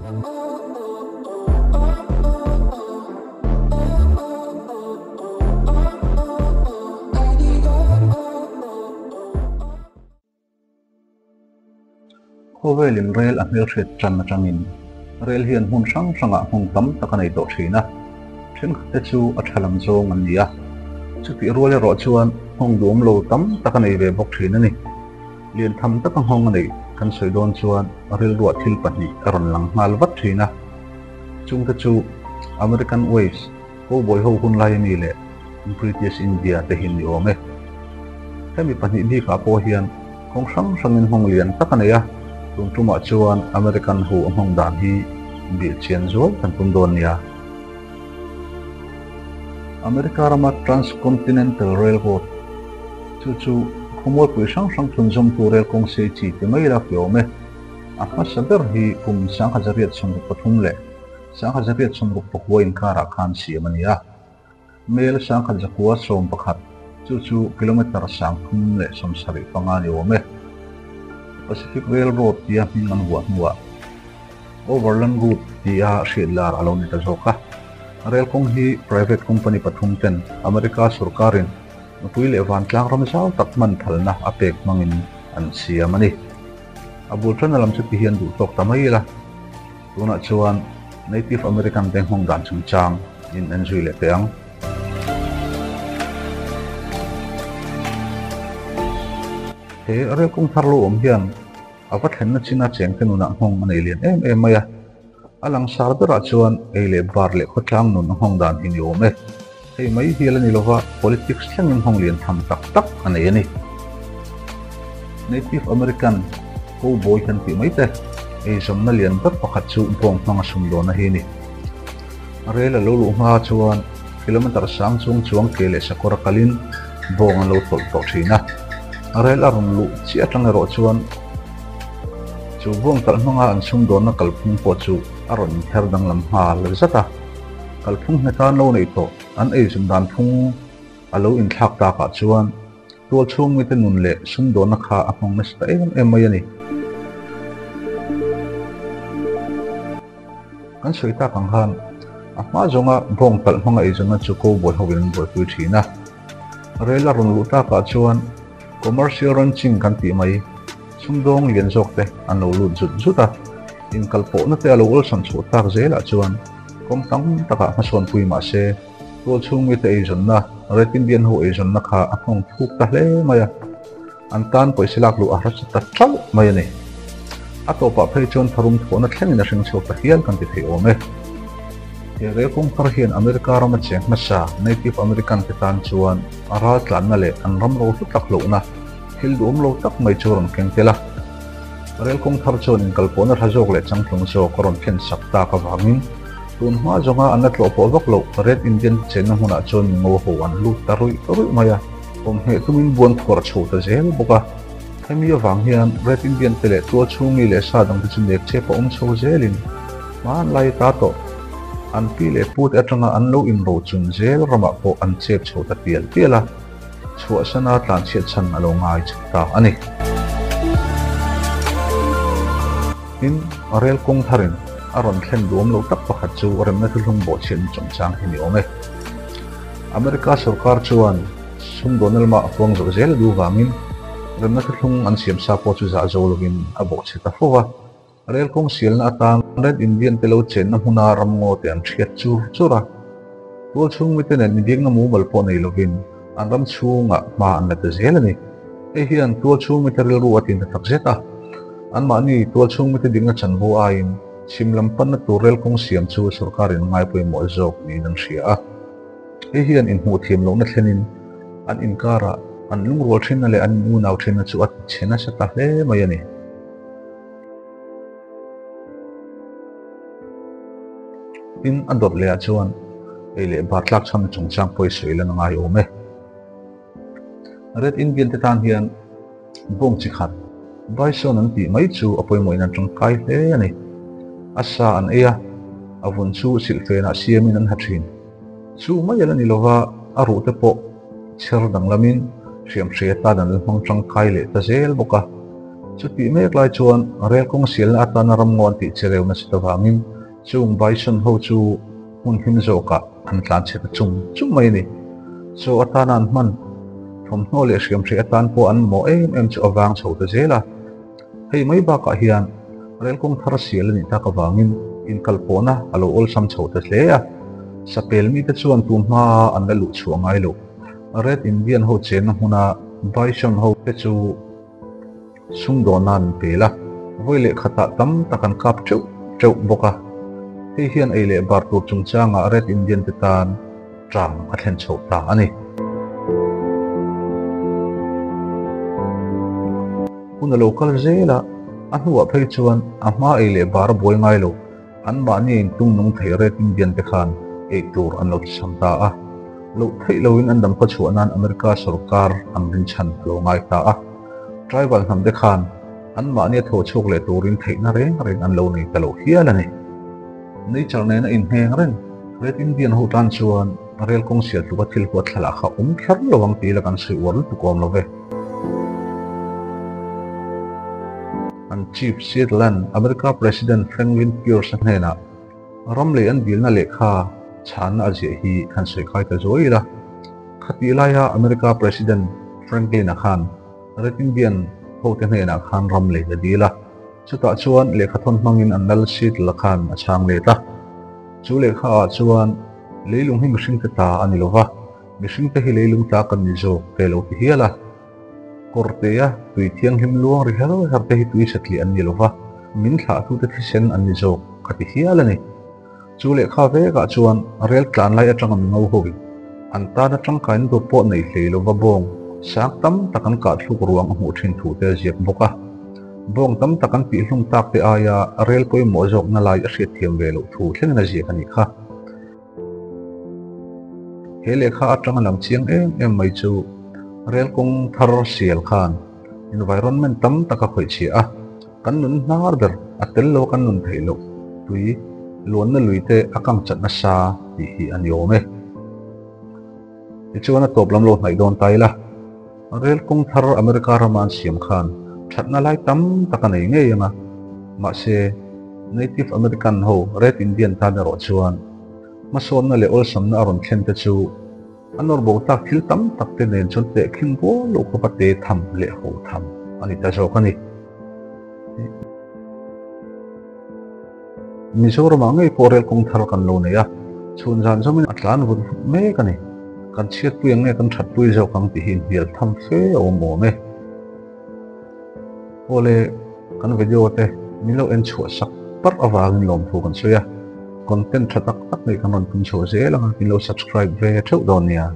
Khawvelin rel a hmelhriat tan atangin rel hian hmun hrang hrangah hmun tam tak a nei tawh thin a, thenkhatte chu a tha lam zawng an ni a, chutih rual erawh chuan nghawng duhawm lo tam tak a nei ve bawk thin a ni. Lian tham taka nghawng a neih kan sawi dawn chuan rilruah thil pahnih a rawn lang nghal vat thin a, chungte chu American Waves, Cowboy ho hun lai ami leh British India te hi ni awm e. Hemi pahnih bikah pawh hian kawng hrang hrangin nghawng lian tak a nei a, tun tumah chuan American ho a nghawng dan hi bilh chian zual kan tum dawn nia. America rama Transcontinental Railroad chu chu khawmualpui hrang hrang thlunzawmtu rel kawng sei chi ti mai la fi awm e. A hmasa ber hi kum 1863 leh 1869 inkarah khan siam a ni a. Mel 1111, chu chu kilometre 375 ni awm e. Pacific Railroad tia hming an vuah hnuah Overland Route tia hriat lar a lo ni ta zawk a. Rail kawng hi private company pathum ten America sorkarin nupui leh vantlang ram zau tak hman phalna a pek hmangin an siam a ni. A bul tana lam chu ti hian duh tawk ta mai ila. Tunah chuan Native American te nghawng dan chungchang in en zui leh teh ang. He rel kawng thar lo awm hian a va thlenna china chengte nunah nghawng a nei lian em em mai a. A langsar berah chuan ei leh bar leh khawtlang nun a nghawng dan hi ni awm e. Hei mai hial a ni lova, politics thlengin nghawng lian tham tak tak a nei a ni. Native American cowboy kan tih mai te, eizawnna lian ber pakhat chu bawng hmanga sumdawna hi a ni. Rel a lo luh hma chuan kilometre sang chung chuang ke leh sakawr a kalin bawng an lo tawlh tawh thin a. Rel a rawn luh chiah atang erawh chuan chu bawng talh hmanga an sumdawnna kalphung pawh chu a rawn inher danglam nghal zat a. Kalphung hnetan lo neih tawh an eizawn dan phung a lo inthlak takah chuan tual chhung mite nun leh sumdawnna kha a hmang nasa ta em em mai a ni. Kan sawi tak ang khan a hma zawnga bawng talh hmanga eizawnna chu cowboy hovin an buaipui thin a. Rel a rawn luh takah chuan commercial ranching kan tih mai sumdawng lian zawk te an lo lut zut zut a, inkalpawhna te a lo awlsam chhuah tak zelah chuan kawng tam takah hmasawnpui mah se tual chhung mite eizawnna, Red Indian ho eizawnna kha a nghawng thuk ta hle mai a, an tan pawisa lak luh a hracha ta ṭalh mai a ni. A tawpah phei chuan tharum thawhna thlengin a hring chhuak ta hial kan ti thei awm e. He rel kawngthar hian America rama cheng hmasa Native American te tan chuan a ral tlanna leh an ram ro hlu tak lohna thil duhawm lo tak mai chu a rawn keng tel a. Rel kawngthar chuan inkalpawhna tha zawk leh changtlung zawk a rawn thlen sak tak avangin tun hma zawnga an la tlawh pawh vak loh Red Indian chenna hmunah chuan mingo ho an lut ta ruih ruih mai a. Awmhneh tumin buan khuar chho ta zel bawk a. Hemi avang hian Red Indian te leh tual chhung mi leh sa dangte chu nek chep a awm chho zelin hmanlai ta tawh. An pi leh pu te atanga an lo inrochun zel ramah pawh an chep chho ta tial tial a, chhuahsana tlanchhiat chhan a lo ngai chho ta a ni. Tin, rel kawng tharin a rawn thlen duam lo tak pakhat chu remna thuthlung bawhchhiatna chungchang hi ni awm e. America sorkar chuan sumdawnna lama a huang zawh zel duh vangin remna thuthlung an siam sa pawh chu zah zo lovin a bawhchhe ta fo va. Rel kawng sialna atan Red Indian te lo chenna hmuna ramngaw te an hriat chur chur a. Tual chhung mite nen inbiakna mumal pawh nei lovin an ram chhungah hma an la ta zel a ni. Hei hian tual chhung mite rilru a tin ta tak zet a. Anmahni tual chhung mite dikna chanvo aiin Chhim lam panna tur rel kawng siam chu sorkarin ngai pawimawh zawk niin an hria a. Hei hian inhmuh thiam lohna thlenin an inkarah an lungrual thinna leh an inunau thinna chu a tichhe nasa ta hle mai a ni. Tin, a dawt lehah chuan ei leh bar tlak chhan chungchang pawh i sawi lan a ngai awm e. Red Indian te tan hian bawng chi khat bison an tih mai chu a pawimawhin an tangkai hle a ni. A sa an ei a, a vun chu silhfenah siamin an ha thin. Chu mai ala ni lova, a ruh te pawh chher danglamin hriamhri atan an la hmang tangkai leh ta zel bawk a. Chutih mek lai chuan rel kawng sialna atana ramngaw an tih chereu nasat avangin chung bison ho chu hmun him zawkah an tlan chhe ta chung chung mai a ni. Chaw atana an hman thawmhnaw leh hriamhrei atan pawh an mamawh em em chu a vang chho ta zel a. Hei mai bakah hian rel kawng thar sial a nih tak avangin inkalpawhna a lo awlsam chho ta hle a. Sapel mite chuan tun hmaa an la luh chhuah ngai loh Red Indian ho chenna hmuna Bison ho te chu sumdawnna an pel a, vawi leh khatah tam tak an kap teuh teuh bawk a. Hei hian ei leh bar tur chungchangah Red Indian te tan ṭam a thlen chhoh ta a ni. Hun a lo kal zel a, a hnuah phei chuan a hma ei leh bar a buai ngai lo. Anmahni a intung nung thei Red Indian te khan ei tur an lo thisam ta a. Loh theih loin an damkhaw chhuah nan America sorkar an rinchhan a lo ngai ta a. Tribal hnam te khan anmahni a thaw chhuak leh turin theihna reng reng an lo nei ta lo hial a ni. Nature nena inhneng reng Red Indian ho tan chuan rel kawng sial tluka thil huat thlalak kha awm kher lo ang tih la kan sawi uar lutuk awm lo ve. An Chief Seattle-a'n America President Franklin Pierce-a hnenah ram lei an dilna lehkha chhanna a ziah hi han sawi kai ta zuai ila. Khatih laia America President Franklin-a khan Red Indian hote hnenah khan ram lei a dil a. Chutah chuan lehkhathawn hmangin an lal Seattle-a khan a chhang let a. Chu lehkha ah chuan leilung hi mihringte ta a ni lova, mihringte hi leilung ta kan ni zawk te lo ti hial a. Kawrtea tui thianghlim luang ri her her te hi tui satliah an ni lova, min thlahtute thisen an ni zawk a ti hial a ni. Chu lehkha vekah chuan rel tlan lai atanga mi ngo hoin an tana tangkaina tur pawh nei hlei lova bawng sang tam tak an kah thluk ruang a hmuh thin thu te a ziak bawk a. Bawng tam tak an tihhlum tak te aia rel pawimawh zawkna lai a hriatthiam ve loh thu thlengin a ziak a nih kha. He lehkha atanga lang chiang em em mai chu rel kawng thar sial khan environment tam tak a khawih chhia a. Kan nun hnar ber a tel lo kan nun theih loh tui luanna lui te a kang chat nasa tih hi a ni awm e. Tichuan a tawp lam lo hnaih dawn ta ila, rel kawng thar America rama an siam khan thatna lai tam tak a nei ngei ang a, mahse Native American ho Red Indian tan erawh chuan hmasawnna leh awlsamna a rawn thlen te chu A nawr bo tak thil tam tak te nen chuan tehkhin rual loh khawpa te tham leh ho tham a ni ta zawk a ni. Mizoramah ngei pawh rel kawng thar kan lo nei a, chhun zan zawmin a tlan vut vut mek a ni. Kan chhiatpui ang nge kan thatpui zawk ang tih hi inhnial tham fe a awm awm e. Awle, kan video te min lo en chhuah sak parh avangin lawmthu kan sawi a, content tha tak tak nei kan rawn tum chhuah zel ang a, min lo subscribe ve theuh dawn nia.